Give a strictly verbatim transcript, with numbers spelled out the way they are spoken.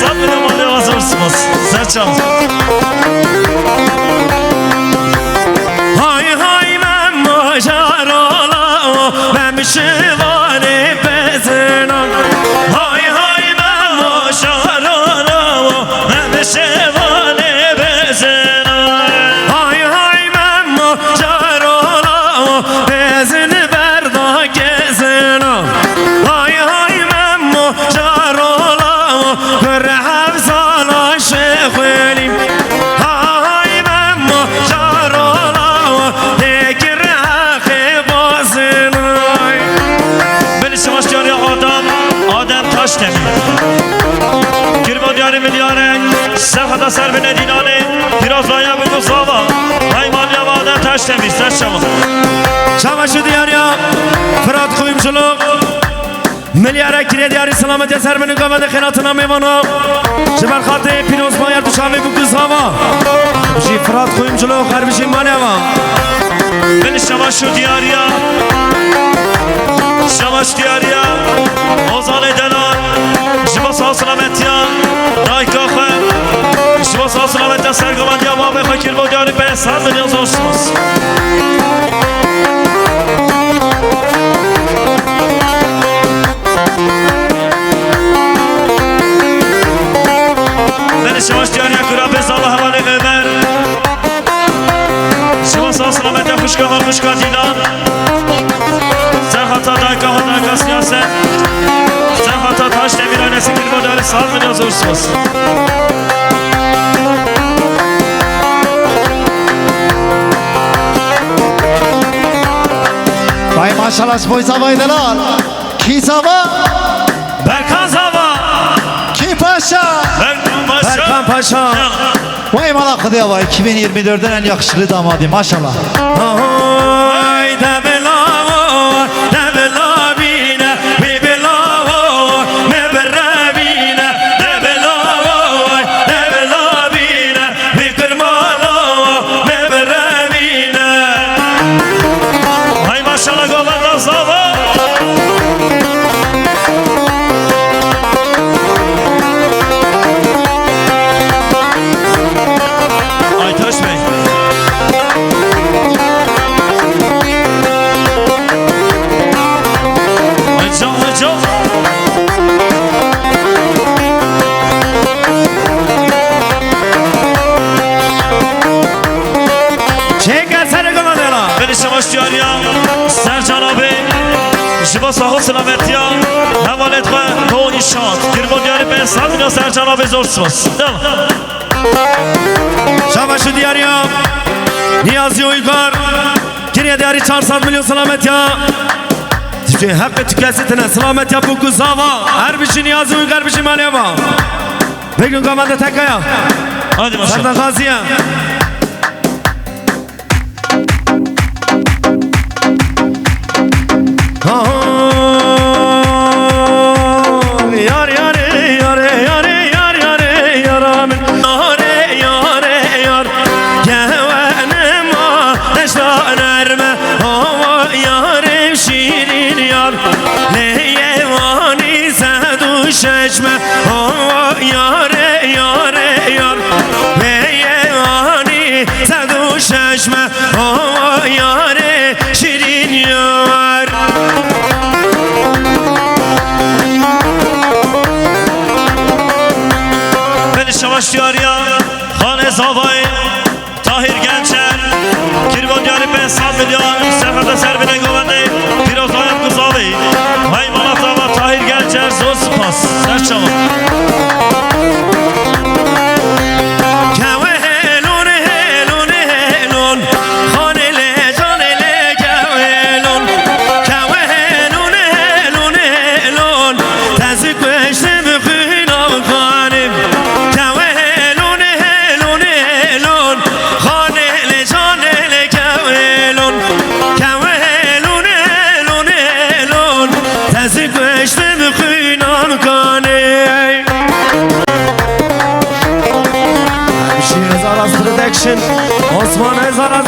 Sağ olun, malê wa zor spas. Serçam. Hay hay Memo Carola o, Mem şivanê bezina. Hay hay Memo Carola o, Mem şivanê bezina. Hay hay Memo Carola o, bezin berda kezina. Hay hay Memo Carola o, kur Hevzala Şêxwelî. Hay Memo Carola o, têkir heqê bazinay. Bin şivaş diyarê Adem, Adem Taşdemîr. Kirva diyarê milyare, serhada ser bine dîlanê, pîroz raya bi guzava. Hay malya Adem Taşdemîr, ser çava. Çava şu diyariya, Fırat Kuyumculuk. Milyara kirê diyarî selametiya ser min û gava de xênatina mêvana. Ji ber xatirê pîroz bayar tu çavê bû ku zava. Ji Fırat Kuyumculu xerbişî mane va. Bin şevaş û diyariya. Şevaş diyariya. Ozanê delal. Ji bo sağ selametiya. Dayka xwe. Ji bo sağ selametiya sergovendiya mavê xwe kirbo diyarî pê sed milyon zor spas. Beni şevaş diyariya kura bez Allah hevalê Ömer. Şevaş sağ selamete xuşka xwe xuşka Dîlan. Serhata dayka xwe dayka siyaset. Serhata taş demir ailesi kirbo diyarî sağ milyon zor spas. Vay maşallah, ji bo zavayê delal. Kî zava? Berkan zava. Kî paşa? Berkan paşa. Berkan paşa. Ya. Vay mala Xwedê, vay iki bin yirmi dördün en yakışıklı damadî, maşallah. Hay devela, devela bîne, wî bila, me birevîne, devela, devela bîne. Wî kirmala me birevîne. Hay maşallah, govenda zava. Aytaş Bey. Ay can, ay can. Çêke serê gama dela. Beni şevaş diyariya Sercan abi. Ji bo saxo selametiya hevalêt xwe No Înşaat. Kirbo diyarî pê sed milyon Sercan abi zor spas. Devam. Şabaş û diyariya Niyazi Uygar. Kiriye diyarî çar sed milyon selametiya. Tiştê heqê tu kesî tine selametiya bû ku zava. Her bijî Niyazi Uygar bijî malê va. Begin gama de tekaya. Hadi maşallah. Serdan Gaziye. Yar, yar, yar, yar, yar, yar, yar, min. Yare, yare, yar. Gewenima deşta nerme. Hava yarê şîrîn yar. Lê yewanî sedû şeş me. Hava yarê, yarê, yar. Lê yewanî sedû şeş me. Hava yarê şîrîn yar. Beni şevaş diyariya Xanê Zavayê Tahir Gençer. Kirvan diyarî pê sed milyon serhata ser bine govendê. Pîroz hayat kuzavê. Hay mala zava Tahir Gençer zor spas. Serçava. Kewe helûn, helûn, helûn. Xanê lê canê lê kewe helûn. Kewe helûn, helûn, helûn. Tezi kueşte bi xwîna xanim. Kewe helûn, helûn, helûn. Xanê lê canê lê kewe helûn. Kewe helûn, helûn, helûn. Tezi kueşte bi xwîna kanê. Hemşî Ezaraz Production, Osman Ezaraz